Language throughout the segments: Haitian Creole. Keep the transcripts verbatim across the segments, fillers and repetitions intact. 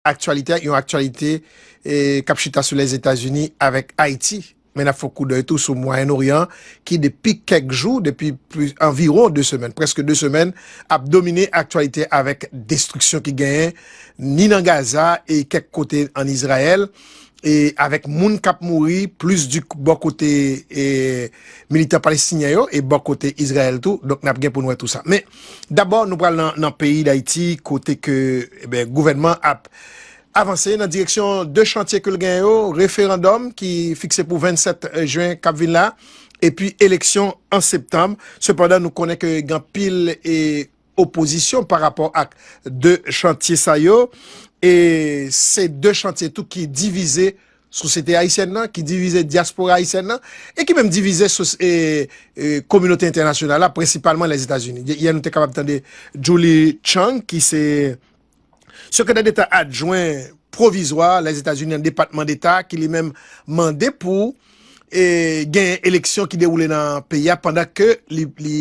aktyalite a, yon aktyalite, e, k ap chita sou Lèzetazini avèk Ayiti. Men n ap fè yon koudèy tou sou Mwayen Oryan, ki depi kèk jou, depi plis, anviwon de semèn, prèske de semèn, ap domine aktyalite avèk destriksyon ki genyen ni nan Gaza e kèk kote ann Izrayèl, e avèk moun k ap mouri, plis di bò kote, e, militan palestinyen yo e bò kote Izrayèl tou. Donk, n ap gen pou n wè tou sa. Men, dabò, nou pral nan, nan peyi Dayiti, kote ke, eben, gouvènman ap avanse nan direksyon de chantye ke l gen yo, referandòm ki fikse pou vennsèt jen k ap vin la, epi eleksyon an septanm. Sepandan, nou konnen ke gen anpil, e, opozisyon pa rapò ak de chantye sa yo. E se de chantye tou ki divize sosyete ayisyèn nan, ki divize dyaspora ayisyèn nan, e ki menm divize sos-, e, e, kominote entènasyonal la, prensipalman Lèzetazini. Yè, nou te kapab tande Julie Chang, ki se sekretè deta adjwen pwovizwa Lèzetazini nan Depatman Deta, ki li menm mande pou, e, gen eleksyon ki dewoule nan peyi a, pandan ke li, li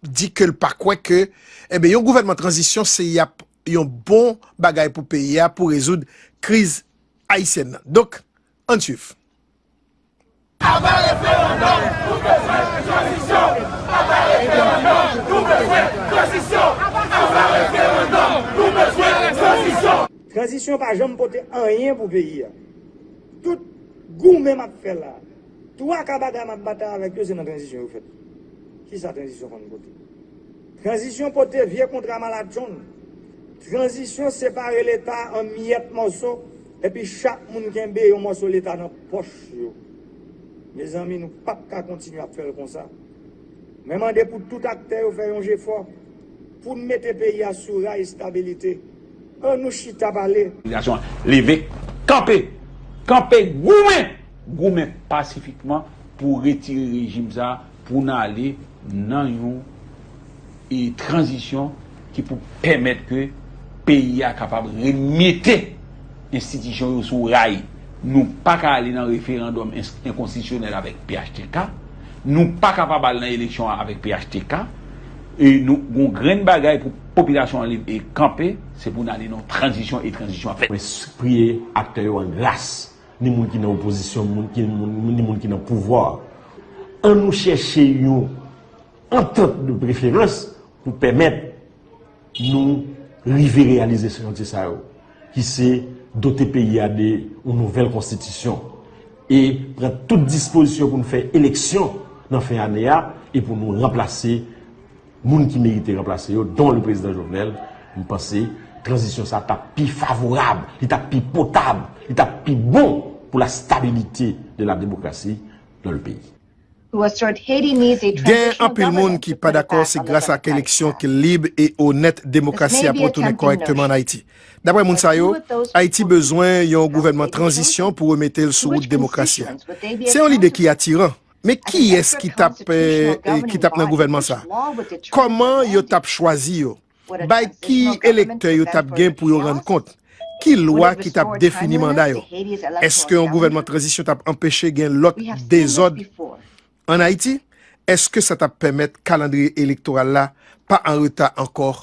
di ke l pa kwè ke, eben, yon gouvènman tranzisyon se y ap yon bon bagay pou peyi a, pou rezoud kriz ayisyèn nan. Donk, ann swiv. Aba referandòm, nou bezwen tranzisyon. Aba referandòm, nou bezwen tranzisyon. Aba referandòm, nou bezwen tranzisyon. Tranzisyon pa janm pote anyen pou peyi a. Tout goumen m ap fè la, twa ka bagay m ap batay avèk yo, se nan tranzisyon yo fèt. Kisa tranzisyon konn pote? Tranzisyon pote vye kontra malatchonn. Tranzisyon separe Leta an miyèt mòso, epi chak moun kenbe yon mòso Leta nan pòch yo. Mezanmi, nou p ap ka kontinye ap fè l konsa. Mwen mande pou tout aktè yo fè yon jefò pou n mete peyi a sou ray estabilite. Ann nou chita pale. Popilasyon an leve, kanpe, kanpe, goumen, goumen pasifikman pou retire rejim sa, pou n ale nan yon, e, tranzisyon ki pou pèmèt ke peyi a kapab remete enstitisyon yo sou ray. Nou pa ka ale nan referandòm ens-, enkonstitisyonèl avèk P H T K. Nou pa kapab al nan eleksyon avèk P H T K. E nou gon grenn bagay pou popilasyon an leve e kanpe, se pou n ale nan tranzisyon e tranzisyon ap fèt. Mwen priye aktè yo an gras, ni moun ki nan opozisyon, moun ki, moun, ni moun ki nan pouvwa. Ann nou chèche yon antant de preferans pou pèmèt nou rive reyalize chantye sa yo, ki se dote peyi a de yon nouvèl konstitisyon e pran tout dispozisyon pou nou fè eleksyon nan fen ane a e pou nou ranplase moun ki merite ranplase yo, dont le prezidan Jovenel. M panse tranzisyon sa t ap pi favorab, li t ap pi potab, li t ap pi bon pou la stabilité de la démocratie dans le pays. Gen anpil moun ki pa dakò se gras ak eleksyon ki lib e onèt demokrasi ap retounen kòrèkteman ann Ayiti. Daprè moun sa yo, Ayiti bezwen yon gouvènman tranzisyon pou remete l sou wout demokrasi a. Se yon lide ki atiran, men kiyès ki t ap, eh, eh, ki t ap nan gouvènman sa a? Kòman yo t ap chwazi yo? Bay ki elektè yo t ap gen pou yo rann kont? Ki lwa ki t ap defini manda yo? Èske yon gouvènman tranzisyon t ap anpeche gen lòt dezòd ann Ayiti? Èske sa t ap pèmèt kalandriye elektoral la pa an reta ankò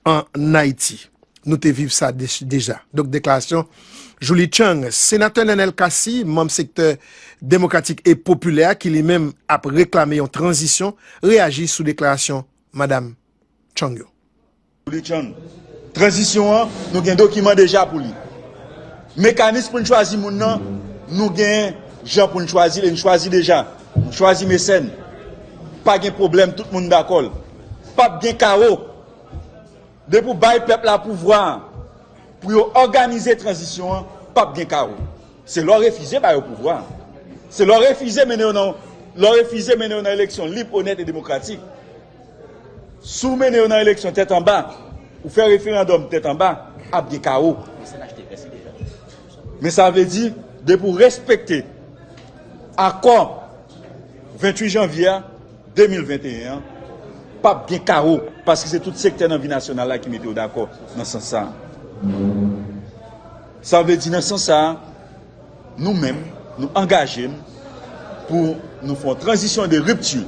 ann Ayiti? Nou te viv sa de-, deja. Donk, deklarasyon Julie Chang. Senatè Nenel Cassy, manm sektè demokratik e popilè a, ki li menm ap reklame yon tranzisyon, reyaji sou deklarasyon Madam Chang yo. Julie Chang. Tranzisyon an, nou gen dokiman deja pou li. Mekanis pou n chwazi moun nan, nou gen jan pou n chwazi l e n chwazi deja. Nou chwazi Mecène. Pa gen pwoblèm, tout moun dakò l. P ap gen kawo. Depi w bay pèp la pouvwa a, pou yo òganize tranzisyon an, p ap gen kawo. Se lè w refize ba yo pouvwa a. Se lè w refize mennen yo nan, lè w refize mennen yo nan eleksyon lib, onèt e demokratik. Si w mennen yo nan eleksyon tèt anba, ou fè referandòm tèt anba, ap gen kawo. Men sa vle di, depi w respekte akò venntuit janvye a, de mil venteyen an, p ap gen kawo, paske se tout sektè nan vi nasyonal la ki mete yo dakò nan sans sa a. Sa vle di, nan sans sa a, nou menm, nou angaje n pou nou fè yon tranzisyon de ripti.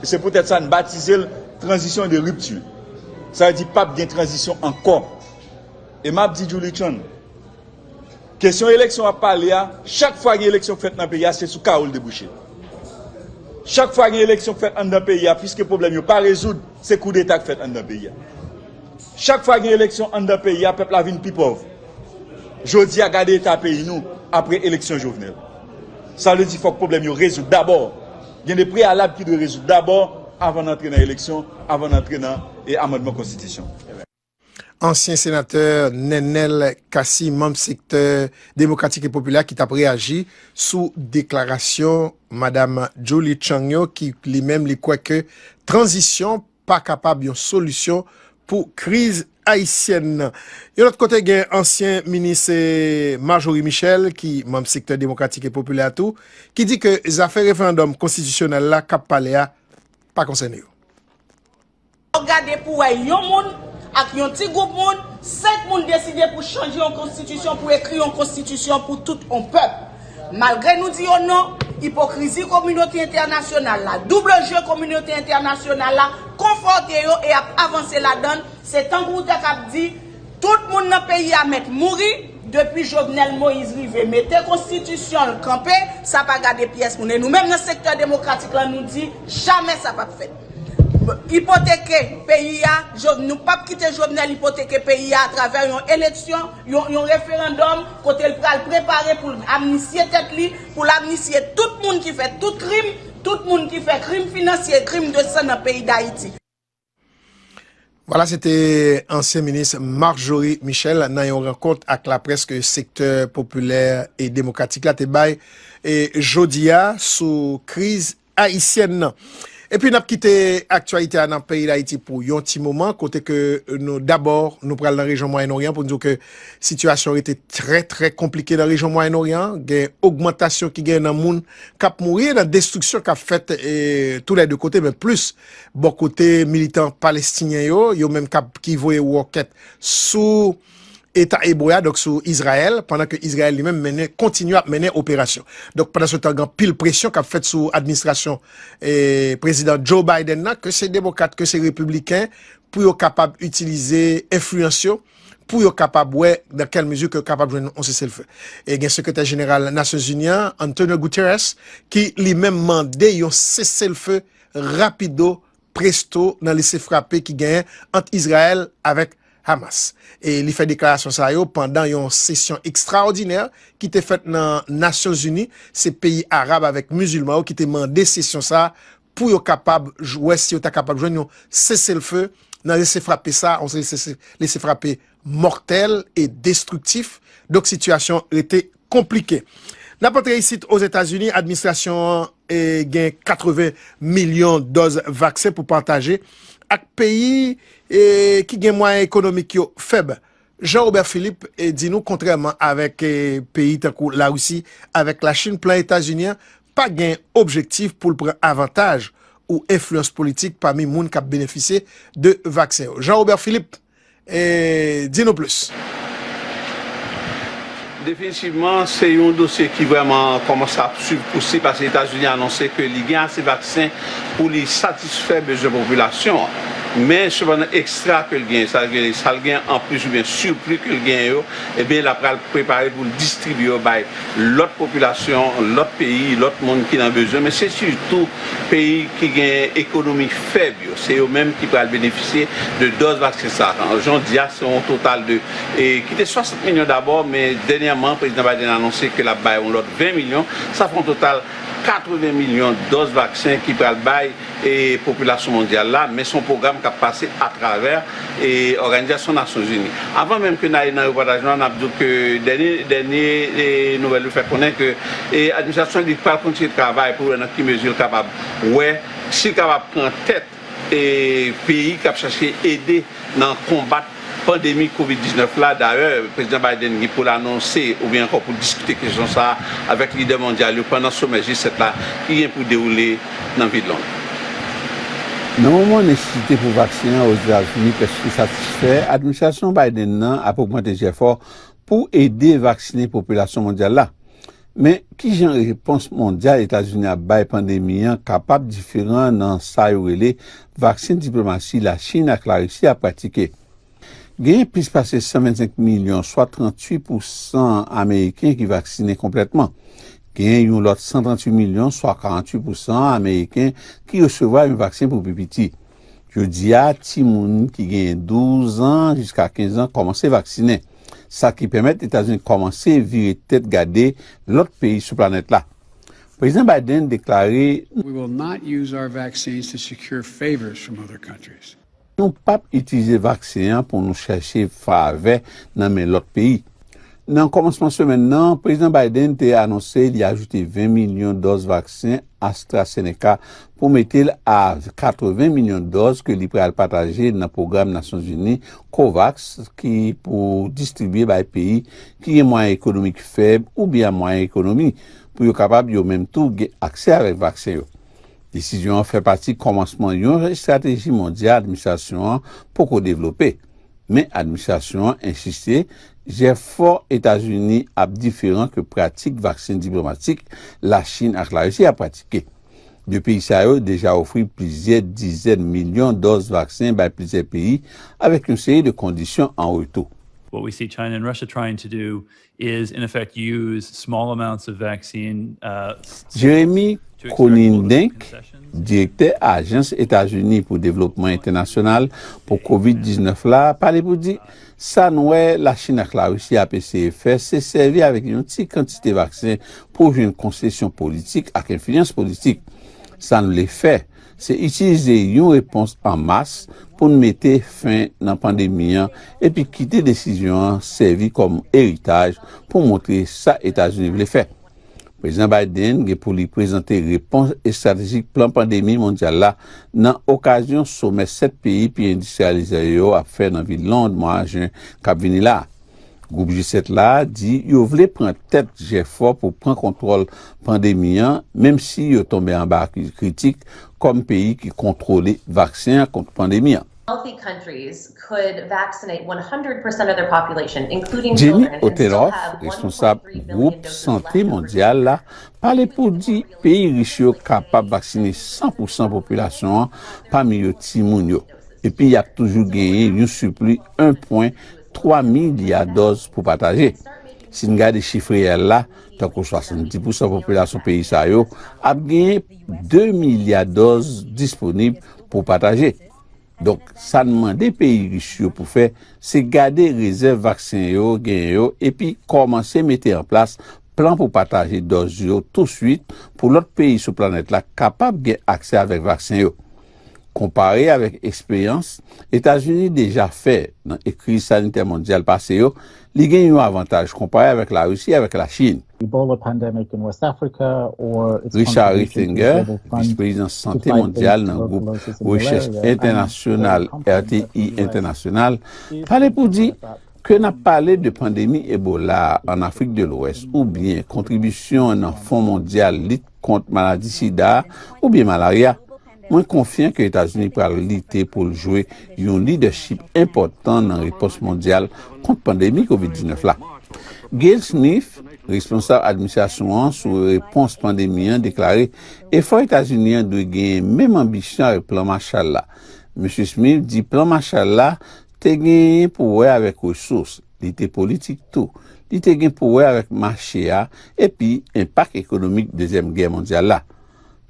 E se poutèt sa n batize l tranzisyon de ripti. Sa vle di, p ap gen tranzisyon ankò. E m ap di Julie Chang, Kesyon eleksyon w ap pale a, chak fwa gen eleksyon k fèt nan peyi a, se sou kawo l debouche. Chak fwa gen eleksyon k fèt anndan peyi a, piske pwoblèm yo pa rezoud, se koudeta k fèt anndan peyi a. Chak fwa gen eleksyon anndan peyi a, pèp la vin pi pòv. Jodi a, gade eta peyi nou apre eleksyon Jovenel. Sa vle di fòk pwoblèm yo rezoud dabò. Gen de preyalab ki dwe rezoud dabò avan n antre nan eleksyon, avan n antre nan e, amandman konstitisyon. Ansyen senatè Nenel Cassy, manm sektè Demokratik e Popilè a, ki t ap reyaji sou deklarasyon Madam Julie Chang yo, ki li menm li kwè ke tranzisyon pa kapab yon solisyon pou kriz ayisyèn nan. Yon lòt kote, gen ansyen minis eh, Marjorie Michel, ki manm sektè Demokratik e Popilè a tou, ki di ke zafè referandòm konstitisyonèl la k ap pale a pa konsène yo. Fòk gade pou wè yon moun ak yon ti gwoup moun, senk moun deside pou chanje yon konstitisyon, pou ekri yon konstitisyon pou tout yon pèp. Malgre nou di yo non, ipokrizi kominote entènasyonal la, double jeu kominote entènasyonal la konfòte yo e ap avanse ladann. Se tankou w ta kab di, tout moun nan peyi a mèt mouri, depi Jovenel Moïse rive mete konstitisyon l kanpe, sa pa gade pyès moun. E nou menm nan sektè demokratik la, nou di, jamè sa p ap fèt. Ipoteke peyi a, Jov- nou p ap kite Jovenel ipoteke peyi a atravè yon eleksyon, yon, yon referandòm, kote l pral prepare pou l amnisye tèt li, pou l amnisye tout moun ki fè tout krim, tout moun ki fè krim finansye, krim de san nan peyi Dayiti. Vwala, se te ansyen minis Marjorie Michel nan yon rankont ak laprès ke sektè popilè e demokratik la te bay e jodi a sou kriz ayisyèn nan. Epi n ap kite aktyalite a nan peyi Dayiti pou yon ti moman, kote ke nou dabò nou pral nan rejyon Mwayen Oryan pou n di w ke sitiyasyon rete trè trè konplike nan rejyon Mwayen Oryan. Gen ogmantasyon ki gen nan moun k ap mouri e nan destriksyon k ap fèt e, toulède kote, men plis bò kote militan palestinyen yo, yo menm k ap ki voye wòkèt sou Eta Ebre a, donk sou Izrayèl, pandan ke Izrayèl li menm mennen, kontinye ap mennen operasyon. Donk pandan se tan, gen anpil presyon k ap fèt sou administrasyon eh, prezidan Joe Biden nan, ke se demokrat, ke se repibliken, pou yo kapab itilize enfliyans yo, pou yo kapab wè nan kèl mezi ke yo kapab jwenn yon seselfe. E gen sekretè jeneral Nasyonzini an, Antonio Guterres, ki li menm mande yon seselfe rapido presto nan lese frape ki genyen ant Izrayèl avèk Hamas. E li fè deklarasyon sa yo pandan yon sesyon ekstraòdinè ki te fèt nan Nasyonzini. Se peyi arab avèk mizilman yo ki te mande sesyon sa a pou yo kapab wè si yo ta kapab jwenn yon seselfe nan lese frape sa, yon lese frape mòtèl e destriktif. Donk sitiyasyon rete konplike. N ap antre isit Ozetazini, administrasyon an eh, gen katreven milyon dòz vaksen pou pataje ak peyi eh, ki gen mwayen ekonomik yo fèb. Jean Robert Philippe eh, di nou, kontrèman avèk eh, peyi tankou Larisi avèk Lachin, plan Etazini an pa gen objektif pou l pran avantaj ou enfliyans politik pami moun k ap benefisye de vaksen yo. Jean Robert Philippe, eh, di nou plis. Definitivman, se yon dosye ki vrèman kòmanse ap swiv pouse, paske Etazini anonse ke li gen ase vaksen pou li satisfè bezwen popilasyon an. Men, sepandan, ekstra ke l genyen, sa l genyen anplis oubyen sipli ke l genyen yo, ebyen, l ap pral prepare pou l distribye yo bay lòt popilasyon, lòt peyi, lòt moun ki nan bezwen. Men se sitou peyi ki gen ekonomi fèb yo, se yo menm ki pral benefisye de dòz vaksen sa a. Jan w di a, se yon total de, e, ki te swasant milyon dabò, men dènyèman, Prezidan Biden anonse ke l ap bay yon lòt ven milyon. Sa fè yon total katreven milyon dòz vaksen ki pral bay e popilasyon mondyal la, men se yon pwogram k ap pase atravè e Òganizasyon Nasyonzini. Avan menm ke n ale nan repòtaj nou an, n ap di w ke dènye, dènye e nouvèl yo fè konnen ke e administrasyon li pral kontinye travay pou wè nan ki mezi l kapab wè si l kapab pran tèt e peyi k ap chache ede nan konbat pandemi kovid diznèf la. Dayè, Prezidan Biden gen pou l anonse oubyen ankò pou l diskite kesyon sa a avèk lidè mondyal yo pandan somè G sèt la ki gen pou dewoule nan vil Lond. Nan moman nesesite pou vaksen an Ozetazini prèske satisfè, administrasyon Biden nan ap ogmante jèfò pou ede vaksinen popilasyon mondyal la. Men, kijan repons mondyal Etazini ap bay pandemi an kapab diferan nan sa yo rele vaksen diplomasi Lachin ak Larisi ap pratike? Genyen plis pase san vennsenk milyon, swa tranntuit pousan Ameriken ki vaksinen konplètman. Genyen yon lòt san tranntuit milyon, swa karanntuit pousan Ameriken ki resevwa yon vaksen pou pi piti. Jodi a, timoun ki genyen douz an jiska kenz an kòmanse vaksinen, sa ki pèmèt Etazini kòmanse vire tèt gade lòt peyi sou planèt la. Prezidan Biden deklare, We will not use our vaccines to secure favors from other countries. Nou p ap itilize vaksen an pou nou chèche favè nan men lòt peyi. Nan kòmansman semèn nan, Prezidan Biden te anonse li ajoute ven milyon dòz vaksen AstraZeneca pou mete l a katreven milyon dòz ke li pral pataje nan pwogram Nasyonzini COVAX ki pou distribye bay peyi ki gen mwayen ekonomik fèb oubyen a mwayen ekonomi pou yo kapab yo menm tou gen aksè avèk vaksen yo. Desizyon an fè pati kòmansman yon estrateji mondyal administrasyon an poko devlope. Men administrasyon an ensiste, jèfò Etazini ap diferan ke pratik vaksen diplomatik Lachin ak Larisi ap pratike. De peyi sa yo deja ofri plizyè dizèn milyon dòz vaksen bay plizyè peyi avèk yon seri de kondisyon an retou. What we see China and Russia trying to do is, in effect, use small amounts of vaccine, uh, Jeremy Konindink, direktè Ajans Etazini pou Devlopman Entènasyonal pou kovid diznèf la, pale pou di, sa n wè Lachin ak Larisi ap eseye fè, se sèvi avèk yon ti kantite vaksen pou jwenn konsesyon politik ak enfliyans politik. Sa n vle fè, se itilize yon repons an mas pou n mete fen nan pandemi an epi kite desizyon an sèvi kòm eritaj pou montre sa Etazini vle fè. Prezidan Biden gen pou li prezante repons estratejik plan pandemi mondyal la nan okazyon somè sèt peyi pi endistriyalize yo ap fè nan vil Lond mwa jen k ap vini la a. Gwoup G sèt la di yo vle pran tèt jèfò pou pran kontwòl pandemi an, menm si yo tonbe anba kritik kòm peyi ki kontwole vaksen an kont pandemi an. Wealthy countries could vaccinate one hundred percent of their population, including Jenny children, and still Oteloff, have responsab one point three billion gwoup sante mondyal la, pale pou di peyi rich yo kapab vaksine san pousan popilasyon an, pami yo timoun yo. Epi y ap toujou genyen yon sipli en pwen twa milya dòz pou pataje. Si n gade chif reyèl la, tankou swasanndis pousan popilasyon peyi sa yo ap genyen de milya dòz disponib pou pataje. Donk, sa n mande peyi rich yo pou fè, se gade rezèv vaksen yo genyen yo epi kòmanse mete an plas plan pou pataje dòz yo touswit pou lòt peyi sou planèt la kapab gen aksè avèk vaksen yo. Konpare avèk eksperyans Etazini deja fè nan kriz sanitè mondyal pase yo, li gen yon avantaj konpare avèk Larisi avèk Lachin. Ebola pandemic in West Africa or its Richard contribution to Rittinger, global fund vis-prezidan sante mondyal nan gwoup rechèch entènasyonal R T I International, pale pou di ke n ap pale de pandemi Ebola an Afrik de Lwès oubyen kontribisyon nan Fon Mondyal lit kont maladi sida oubyen malarya, mwen konfyan ke Etazini pral lite pou l jwe yon lidèchip enpòtan nan repons mondyal kont pandemi kovid diznèf la. Gail Smith, responsab administrasyon an sou repons pandemi an, deklare efò Etazini an dwe genyen menm anbisyon avèk Plan Marshall la. Mesye Smith di Plan Marshall la te genyen pou wè avèk resous, li te politik tou, li te gen pou wè avèk mache a, epi enpak ekonomik Dezyèm Gè Mondyal la.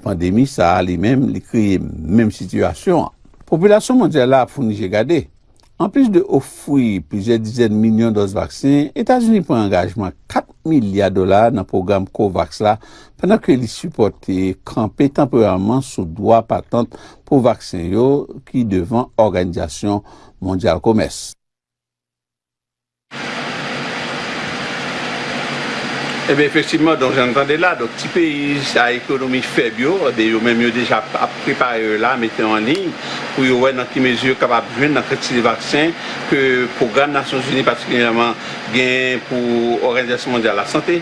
Pandemi sa a li menm, li kreye menm sitiyasyon an. Popilasyon mondyal la ap founi je gade. Anplis de ofri plizyè dizèn milyon dòz vaksen, Etazini pran angajman kat milya dola nan pwogram COVAX la, pandan ke li sipòte kanpe tanporèman sou dwa patant pou vaksen yo ki devan Òganizasyon Mondyal Komès. Ebyen, efektivman, donk, jan n tande la, donk, ti peyi sa ekonomi fèb yo, ebyen, yo menm yo deja ap, ap prepare yo la, mete yo an liy, pou yo wè nan ki mezi yo kapab jwenn nan kantite vaksen ke pwogram Nasyonzini patikilyèman gen pou Òganizasyon Mondyal Lasante,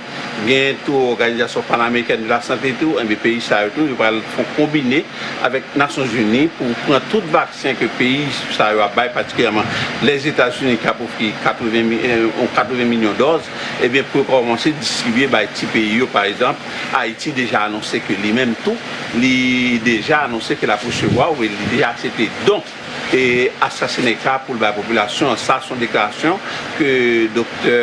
gen tou Òganizasyon Panamerikèn de Lasante tou, ebyen, peyi sa yo tou, yo pral fè yon konbine avèk Nasyonzini pou pran tout vaksen ke peyi sa yo ap bay, patikilyèman Lèzetazini k ap ofri katreven mi-, eh, yon katreven milyon dòz, ebyen, pou yo kòmanse distribye bay ti peyi yo. Pa egzanp, Ayiti deja anonse ke li menm tou, li deja anonse ke l ap resevwa, oubyen li deja aksepte don e, asasinay sa pou l bay popilasyon an. Sa se yon deklarasyon ke doktè,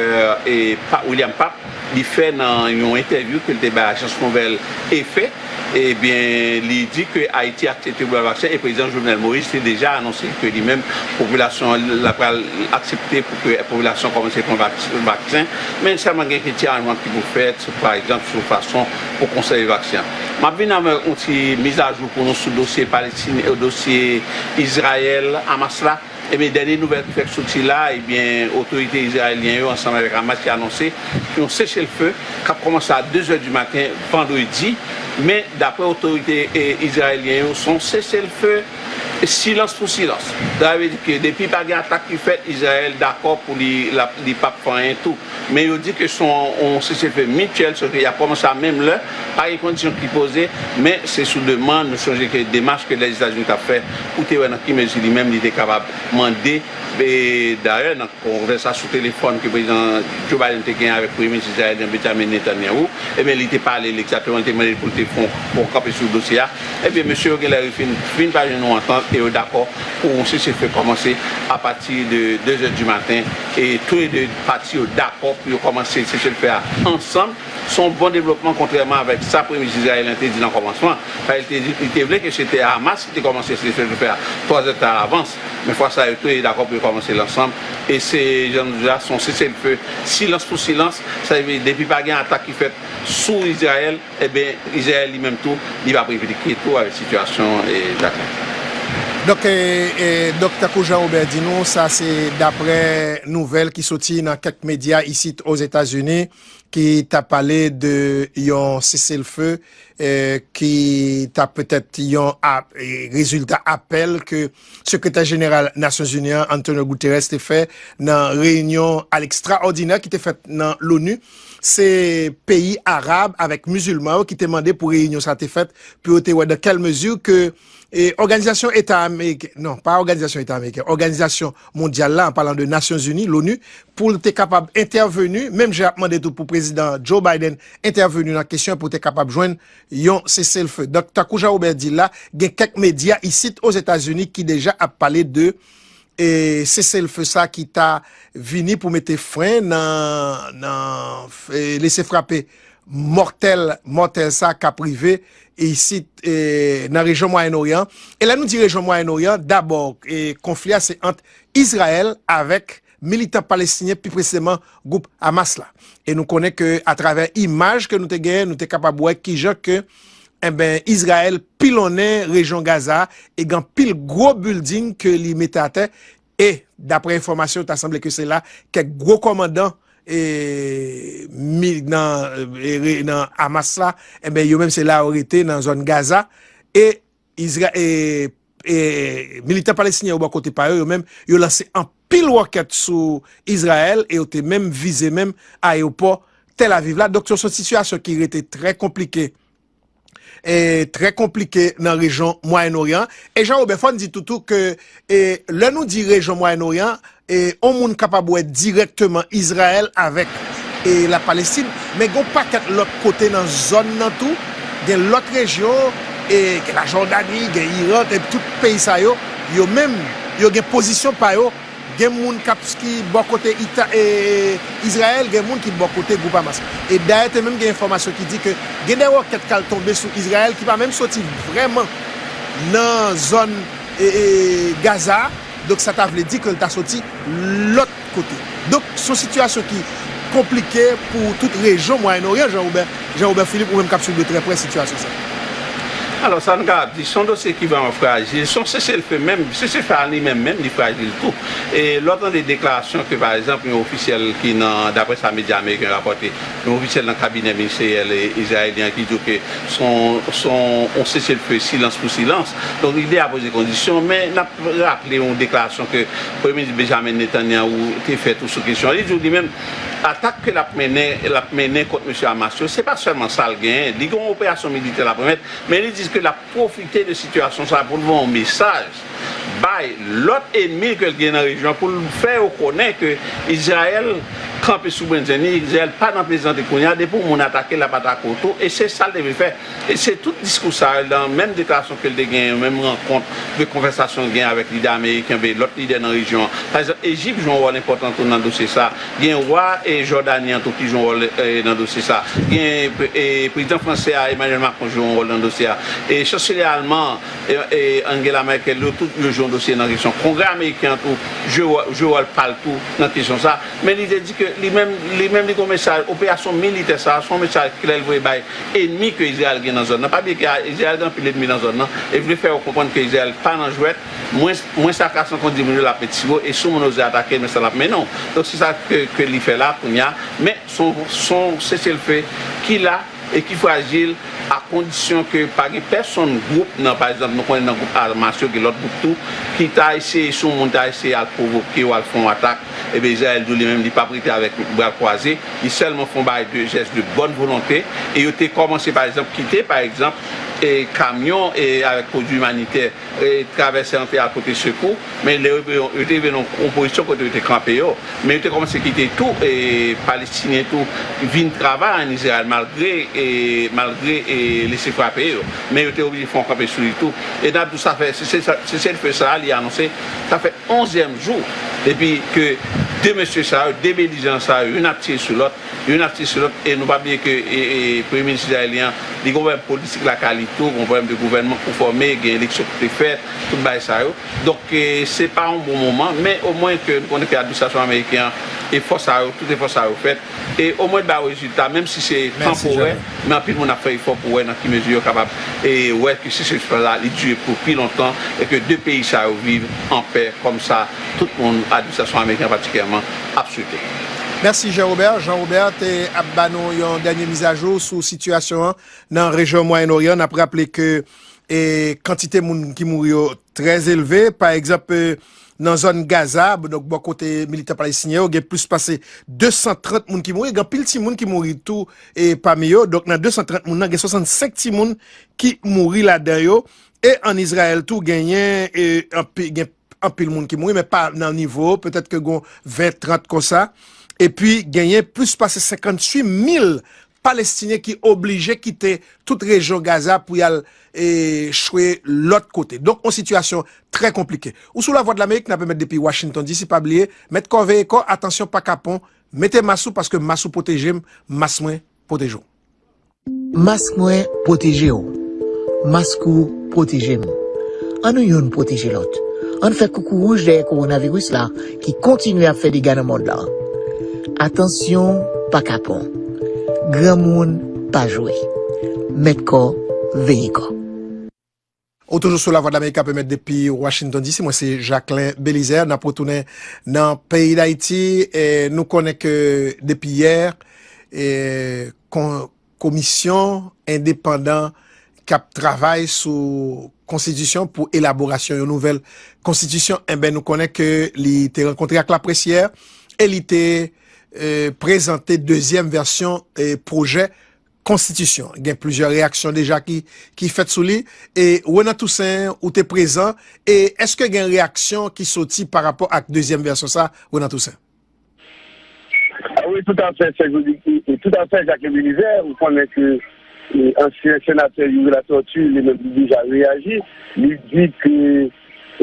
e, Pa-, William Pap li fè nan yon entèvyou ke l te bay ajans nouvèl Efe. Ebyen, li di ke Ayiti aksepte pou l bay vaksen e prezidan Jovenel Moïse te deja anonse ke li menm, popilasyon an, l ap pral aksepte pou ke popilasyon kòmanse pran vaks-, vaksen. Men sèlman gen kèk ti aranjman ki pou fèt, sou, pa egzanp, sou fason pou konsève vaksen an. M ap vin avèk yon ti mizajou pou nou sou dosye Palestin, dosye Izrayèl, Hamas la. Ebyen, dènye nouvèl ki fèk soti la, ebyen, otorite izrayelyen yo ansanm avèk Hamas ki anonse yon seselfe k ap kòmanse a de zè di maten vandredi, men daprè otorite, e, izrayelyen yo, se yon seselfe silans pou silans. Sa vle di ke depi pa gen atak ki fèt, Izrayèl dakò pou li, l ap, li p ap fè anyen tou. Men yo di ke se yon, yon seselfe mityèl, sòf ke y ap kòmanse a menm lè, pa gen kondisyon ki poze, men se sou demann. Nou sonje ke demach ke Lèzetazini t ap fè pou te wè nan ki mezi li menm li te kapab mande, e, dayè, nan konvèsasyon telefòn ke prezidan Joe Biden te gen avèk premye minis izrayelyen Benjamin Netanyahu, ebyen, li te pale l egzakteman, li te mande l pou l te fè yon, fè yon kanpe sou dosye a. Ebyen, mesye yo genlè fin, fin pa jwenn yon antant e yo dakò pou yon seselfe kòmanse apati de de zè di maten, e tou le de pati yo dakò pou yo kòmanse seselfe a ansanm. Se yon bon devlopman, kontrèman avèk sa premye minis izrayelyen te di nan kòmansman. Sa, li te di, li te vle ke se te Hamas ki te kòmanse seselfe a twa zè tan avan, men fwa sa yo tou yo dakò pou yo kòmanse l ansanm. E se, jan nou di la, se yon seselfe silans pou silans. Sa vle di, depi pa gen atak ki fèt sou Izrayèl, ebyen, Izrayèl li menm tou, li p ap replike tou avèk sitiyasyon, e, Dakar. Donk, e, e, donk, tankou Jean Robert di nou, sa se daprè nouvèl ki soti nan kèk medya isit Ozetazini, ki t ap pale de yon seselfe, e, ki t ap petèt yon ap-, e, rezilta apèl ke Sekretè Jeneral Nasyonzini an, Antonio Guterres, te fè nan reyinyon a lekstraòdinè ki te fèt nan Loni. Se peyi arab avèk mizilman yo ki te mande pou reyinyon sa te fèt, pou yo te wè dans quelle mesure que, e, Òganizasyon Eta Ameriken, non, pa Òganizasyon Eta Ameriken, Òganizasyon Mondyal la, an palan de Nasyonzini, Loni, pou l te kapab entèveni, menm jan y ap mande tou pou prezidan Joe Biden entèveni nan kesyon pou te kapab jwenn yon seselfe. Donk, tankou Jean Robert di l la, gen kèk medya isit Ozetazini ki deja ap pale de, e, seselfe sa ki ta vini pou mete fren nan, nan, e, lese frape mòtèl, mòtèl sa k ap rive isit, e, nan rejyon Mwayen Oryan. E lè nou di rejyon Mwayen Oryan, dabò, e, konfli a se ant Izrayèl avèk militan palestinyen, pi presizeman gwoup Hamas la. E nou konnen ke atravè imaj ke nou te genyen, nou te kapab wè kijan ke, enben, Izrayèl pilonnen rejyon Gaza e gen anpil gwo bilding ke li mete atè. E daprè enfòmasyon, ta sanble ke se la kèk gwo kòmandan, e, mi-, nan, e, re-, nan Hamas la, enben, yo menm se la yo rete nan zòn Gaza. E Izra-, e, e, militan palestinyen yo bò kote pa yo, yo menm, yo lanse anpil wòkèt sou Izrayèl e yo te menm vize menm ayewopò Tel Aviv la. Donk, se yon sitiyasyon ki rete trè konplike, e, trè konplike nan rejyon Mwayen Oryan. E Jean Robert, fò n di tou tou ke, e, lè nou di rejyon Mwayen Oryan, e, on moun kapab wè dirèkteman Izrayèl avèk, e, Lapalestin, men gen yon pakèt lòt kote nan zòn nan tou, gen lòt rejyon, e, gen Lajòdani, gen Iran, gen tout peyi sa yo, yo menm, yo gen pozisyon pa yo, gen moun k ap ki bò kote Ita-, e, Izrayèl, gen moun ki bò kote gwoup Hamas. E dayè, te menm gen enfòmasyon ki di ke gen de wòkèt k al tonbe sou Izrayèl ki pa menm soti vrèman nan zòn, e, e, Gaza a. Donk, sa ta vle di ke l ta soti lòt kote. Donk, se yon sitiyasyon ki konplike pou tout rejyon Mwayen Oryan, Jean Robert, Jean Robert Philippe, ou menm k ap swiv de trè prè sitiyasyon sa. Alò, sa n kapab di, se yon dosye ki vrèman frajil. Se yon seselfe menm, seselfe a li menm, menm, li frajil tou. E lè w tande deklarasyon ke, pa egzanp, yon ofisyèl ki nan, daprè sa medya ameriken rapòte, yon ofisyèl nan kabinè ministeryèl, e, izrayelyen an ki di w ke se yon, se yon, yon seselfe silans pou silans. Donk, lide a poze kondisyon, men n ap raple yon deklarasyon ke Premye Minis Benjamin Netanyahu te fè tou sou kesyon an. Li di w li menm, atak ke l ap mennen, l ap mennen kont mesye Hamas yo, se pa sèlman sa l genyen. Li gen yon operasyon militè l ap remèt, men li di ke l ap pwofite de sitiyasyon sa a pou l voye yon mesaj bay lòt ènmi ke l gen nan rejyon an, pou l fè yo konnen ke Izrayèl kanpe sou brenn zen li. Izrayèl pa nan plezantri kounye a, depi yon moun atake l, l ap atake w tou, e se sa l te vle fè. E se tout diskou sa yo, nan menm deklarasyon ke l te gen, menm rankont de konvèsasyon l gen avèk lidè ameriken, oubyen lòt lidè nan rejyon an. Pa egzanp, Ejip jwe yon wòl enpòtan tou nan dosye sa. Gen wa e Jòdani an tou ki jwe yon wòl, e, nan dosye sa. Gen, e, prezidan fransè a, Emmanuel Macron, jwe yon wòl nan dosye a. E chanselye alman an, e, e, Angela Merkel, yo tout yo jwe yon dosye nan kesyon. Kongrè ameriken an tou jwe wò-, jwe wòl pa l tou nan kesyon sa. Men li te di ke li menm, li menm li gen yon mesaj, operasyon militè sa a, se yon mesaj klè l voye bay enmi ke Izrayèl gen nan zòn nan. Pa bliye ke Izrayèl gen anpil enmi nan zòn nan, e vle fè yo konprann ke Izrayèl pa nan jwèt. Mwens, mwens sa ka san kont di moun yo l ap met sou yo, e si yon moun oze atake l, men sa l ap mennen w. Donk se sa ke, ke li fè la kounye a. Men se yon, se yon seselfe ki la, e ki frajil, a kondisyon ke pa gen pèsonn, gwoup nan, pa egzanp, nou konnen nan gwoup Hamas yo, gen lòt gwoup tou, ki ta eseye, si yon moun ta eseye al pwovoke w, al fè yon atak, ebyen Izrayèl di w li menm li p ap rete avèk bra l kwaze, li sèlman fè yon bagay de jès de bòn volonte, e yo te kòmanse, pa egzanp, kite, pa egzanp, e kamyon e avèk pwodui imanitè e travèse antre al pote sekou, men lè yo, yo te rive nan yon pozisyon kote yo te kanpe yo, men yo te kòmanse kite tou, e, Palestinyen tou vin travay ann Izrayèl malgre, e, malgre, e, lese frape yo. Men yo te oblije fè yon kanpe sou li tou. E n ap di w sa fè, se, se, se, seselfe sa a, li anonse, sa fè onzyèm jou depi ke de mesye sa yo, de belizeran sa yo, youn ap tire sou lòt, youn ap tire sou lòt, e nou pa bliye ke, e, e, premye minis izrayelyen an, li gen pwoblèm politik lakay li tou, gen pwoblèm de gouvènman pou fòme, gen eleksyon pou te fèt, tout bagay sa yo. Donk, e, se pa yon bon moman, men omwen ke nou konnen ke administrasyon ameriken an, efò sa yo, tout efò sa yo fèt, e omwen l ba rezilta, menm si se tanporè, men anpil moun ap fè efò pou wè nan ki mezi yo kapab, e, wè ke seselfe la, li dire pou pi lontan, e ke de peyi sa yo viv an pè kòm sa, tout moun, administrasyon ameriken patikilyèman, ap swete. Mèsi, Jean Robert. Jean Robert te ap ba nou yon dènye mizajou sou sitiyasyon an nan rejyon Mwayen Oryan. N ap raple ke, e, kantite moun ki mouri yo trè elve. Pa egzanp, e, nan zòn Gaza, donk bò kote militan palestinyen yo, gen plis pase de san trant moun ki mouri. Gen anpil timoun ki mouri tou, e, pami yo. Donk nan de san trant moun nan, gen swasannsenk timoun ki mouri ladan yo. E ann Izrayèl tou, genyen, e, anpi-, gen anpil moun ki mouri, men pa nan nivo, petèt ke gon ven, trant konsa. Epi, genyen plis pase senkantuit mil Palestinyen ki oblije kite tout rejyon Gaza pou y al, e, chwe lòt kote. Donk, yon sitiyasyon trè konplike. Ou sou Lavwadlamerik, n ap emèt depi Washington D C, pa bliye, mèt kò veye kò, atansyon pa kapon, mete mas ou paske mas ou pwoteje m, mas mwen pwoteje w. Mas mwen pwoteje w. Mas ou pwoteje m. Ann nou youn pwoteje lòt. Ann fè koukou wouj dèyè kowonaviris la ki kontinye ap fè dega nan mond lan. Atansyon, pa kapon. Granmoun, pa jwe. Mèt kò, veye kò. Ou toujou sou Lavwadlamerik k ap emèt depi Washington D C. Mwen se Jacquelin Belizaire. N ap retounen nan peyi Dayiti. E nou konnen ke depi yè, e, kon-, komisyon endepandan k ap travay sou konstitisyon, pou elaborasyon yon nouvèl konstitisyon, enben, nou konnen ke li te rankontre ak laprès yè e li te, e, prezante dezyèm vèsyon, e, pwojè konstitisyon. Gen plizyè reyaksyon deja ki, ki fèt sou li. E Renan Toussaint, ou te prezan. E èske gen reyaksyon ki soti pa rapò ak dezyèm vèsyon sa, Renan Toussaint? Ah wi, toutafè, Serge, e, e, toutafè, Jacques Belizaire, ou konnen ke, e, ansyen senatè Youri Latortue, li menm, li deja reyaji. Li di ke,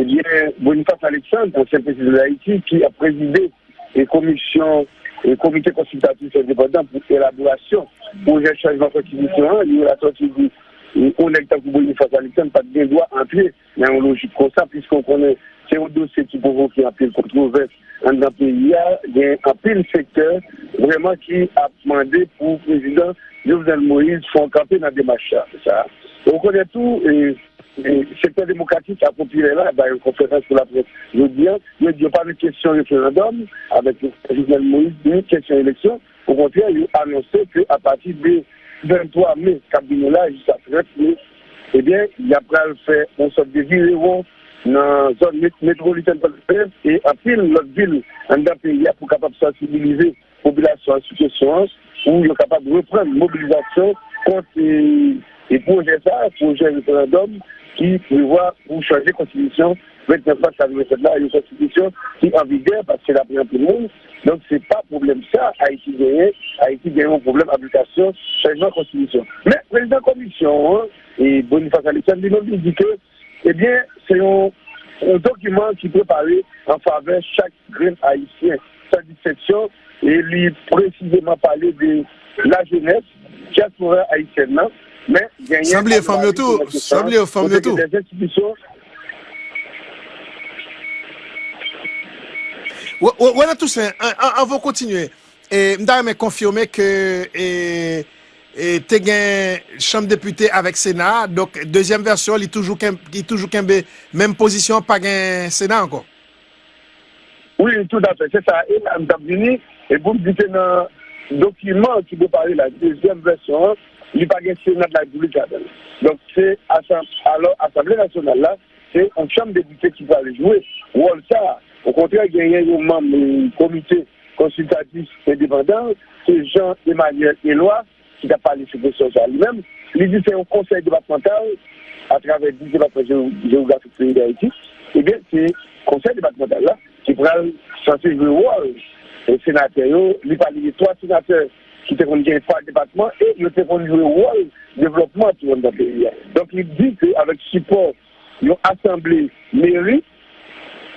ebyen, Boniface Alexandre, ansyen prezidan Dayiti, ki ap prezide e komisyon, e komite konsiltatif endepandan pou elaborasyon pwojè chanjman konstitisyon an, Youri Latortue di, e, yon nèg tankou Boniface Alexandre pa t gen dwa antre nan yon lojik konsa, piske w konnen se yon dosye ki pwovoke anpil kontwovès anndan peyi a, gen anpil sektè vrèman ki ap mande pou prezidan Jovenel Moïse fè yon kanpe nan demach sa. Ou konnen tou, e, e, sektè demokratik ak popilè la bay yon konferans pou laprès jodi a. Yo di yo pa met kesyon referandòm avèk Jovenel Moïse, ni kesyon eleksyon. Okontrè, yo anonse ke apati de venntwa me k ap vini la jiska trant me, ebyen, y ap pral fè yon sòt de virewon nan zòn met-, metwopolitèn Pòtoprens e anpil lòt vil anndan peyi a pou kapab sansibilize popilasyon an sou kesyon an, pou yo kapab reprann mobilizasyon kont, e, e pwojè sa a, pwojè referandòm ki prevwa pou chanje konstitisyon vennsenk mas ka vin vennsenk la, yon konstitisyon ki an vigè, paske daprè anpil moun, donk se pa pwoblèm sa Ayiti genyen. Ayiti genyen yon pwoblèm aplikasyon chanjman konstitisyon. Men prezidan komisyon an, e Boniface Alexandre, li menm li di ke, ebyen, se yon, yon dokiman ki prepare an favè chak grenn Ayisyen, san distenksyon, e li presizeman pale de lajenès, dyaspora ayisyèn nan, men genyen San bliye fanm yo tou, san bliye fanm yo tou. Kote gen dèzenstitisyon. Wè, wè, Renan Toussaint, an, an, anvan w kontinye, e, m ta renmen konfime ke, e, e, te gen Chanm Depite avèk Sena, donk dezyèm vèsyon, li toujou ken-, li toujou kenbe menm pozisyon, pa gen Sena ankò. Wi, toutafè, se sa. E la, m t ap vini, e pou m di ke nan dokiman ki prepare la, dezyèm vèsyon an, li pa gen Sena de la Repiblik ladan l. Donk, se asan-, alò, Asanble Nasyonal la, se yon chanm depite ki pral jwe wòl sa a. Okontrè, genyen yon manm, e, komite konsiltatif endepandan, se Jean Emmanuel Eloi, ki t ap pale sou kesyon sa a li menm, li di se yon konsèy depatmantal atravè dis depatman jewo-, jewografik peyi Dayiti. Ebyen, se konsèy depatmantal la ki pral sanse jwe wòl, e, senatè yo. Li pale de twa senatè ki te konn gen pa depatman e yo te konn jwe wòl devlòpman tou anndan peyi a. Donk, li di ke avèk sipò yon asanble meri,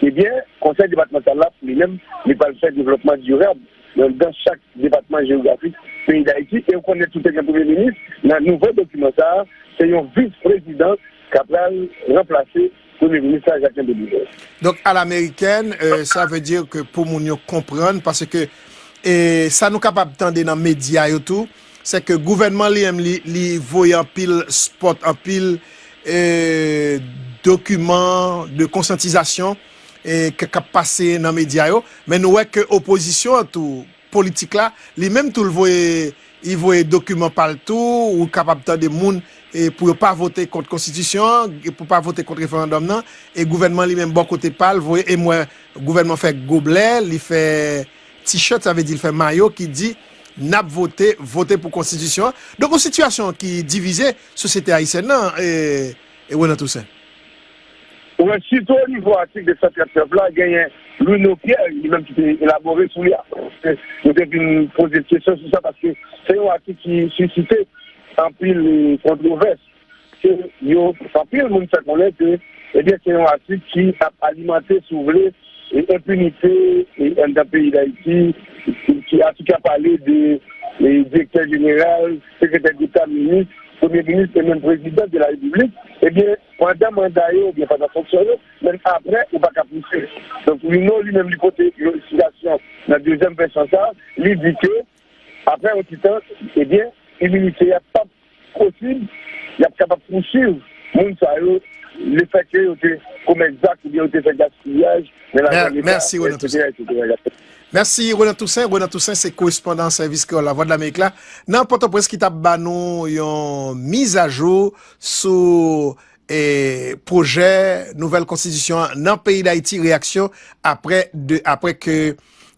ebyen, konsèy depatmantal la, li menm, li pral fè devlòpman dirab nan, nan chak depatman jewografik peyi Dayiti. E ou konnen tou te gen premye minis, nan nouvo dokiman sa a, se yon vis prezidan k ap pral ranplase premye minis la, Jacquelin Belizaire. Donk, à l'américaine, euh, ça veut dire que pou moun yo konprann, paske, e, sa nou kapab tande nan medya yo tou, se ke gouvènman li menm, li, li voye anpil spot, anpil, e, dokiman de konsyantizasyon, e, k-, k ap pase nan medya yo. Men nou wè ke opozisyon an tou, politik la, li menm tou l voye, li voye dokiman pa l tou, ou kapab tande moun, e, pou yo pa vote kont konstitisyon an, e pou pa vote kont referandòm nan, e gouvènman li menm bò kote pa l voye, e m wè gouvènman fè goblè, li fè t-shirt, sa vle di l fè mayo ki di, "N ap vote, vote pou konstitisyon an." Donk, yon sitiyasyon ki divize sosyete ayisyèn nan, e, e Renan Toussaint. Ou wè, sitou o nivo atik de san trannèf la, genyen Louino Pierre, li menm ki te elabore sou li a. Nou te vin poze kesyon sou sa, paske se yon atik ki sisite anpil, e, kontwovès. Ke yo, anpil moun fè konnen ke, ebyen, se yon atik ki ap alimante, si w vle, e, enpinite, e, anndan peyi Dayiti, ki, ki, atik ki ap pale de, e, direktè jeneral, sekretè deta, minis, premye minis e menm prezidan de la repiblik, ebyen, pandan manda yo oubyen pandan fonksyon yo, menm apre, ou pa ka pouse. Donk, Louino, li menm, li pote yon eksplikasyon nan dezyèm vèsyon sa, li di ke, apre yon ti tan, ebyen, iminite a p ap posib, y ap kapab pousuiv moun sa yo, lefètke yo te komèt zak oubyen yo te fè gaspiyaj nan lajan leta, mèsi, Renan Toussaint. Etsetera, etsetera. Mèsi, Renan Toussaint. Renan Toussaint se korespondan Sèvis Kreyòl Lavwadlamerik la nan Pòtoprens ki t ap ba nou yon mizajou sou, e, pwojè nouvèl konstitisyon an nan peyi Dayiti, reyaksyon apre de, apre ke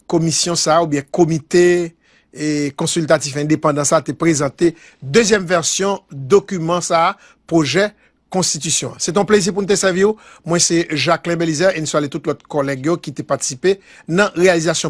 komisyon sa a oubyen komite, e, konsiltatif endepandan sa a te prezante dezyèm vèsyon dokiman sa a, pwojè konstitisyon an. Se te yon plezi pou n te sèvi w. Mwen se Jacquelin Belizaire e n salye tout lòt kòlèg yo ki te patisipe nan reyalizasyon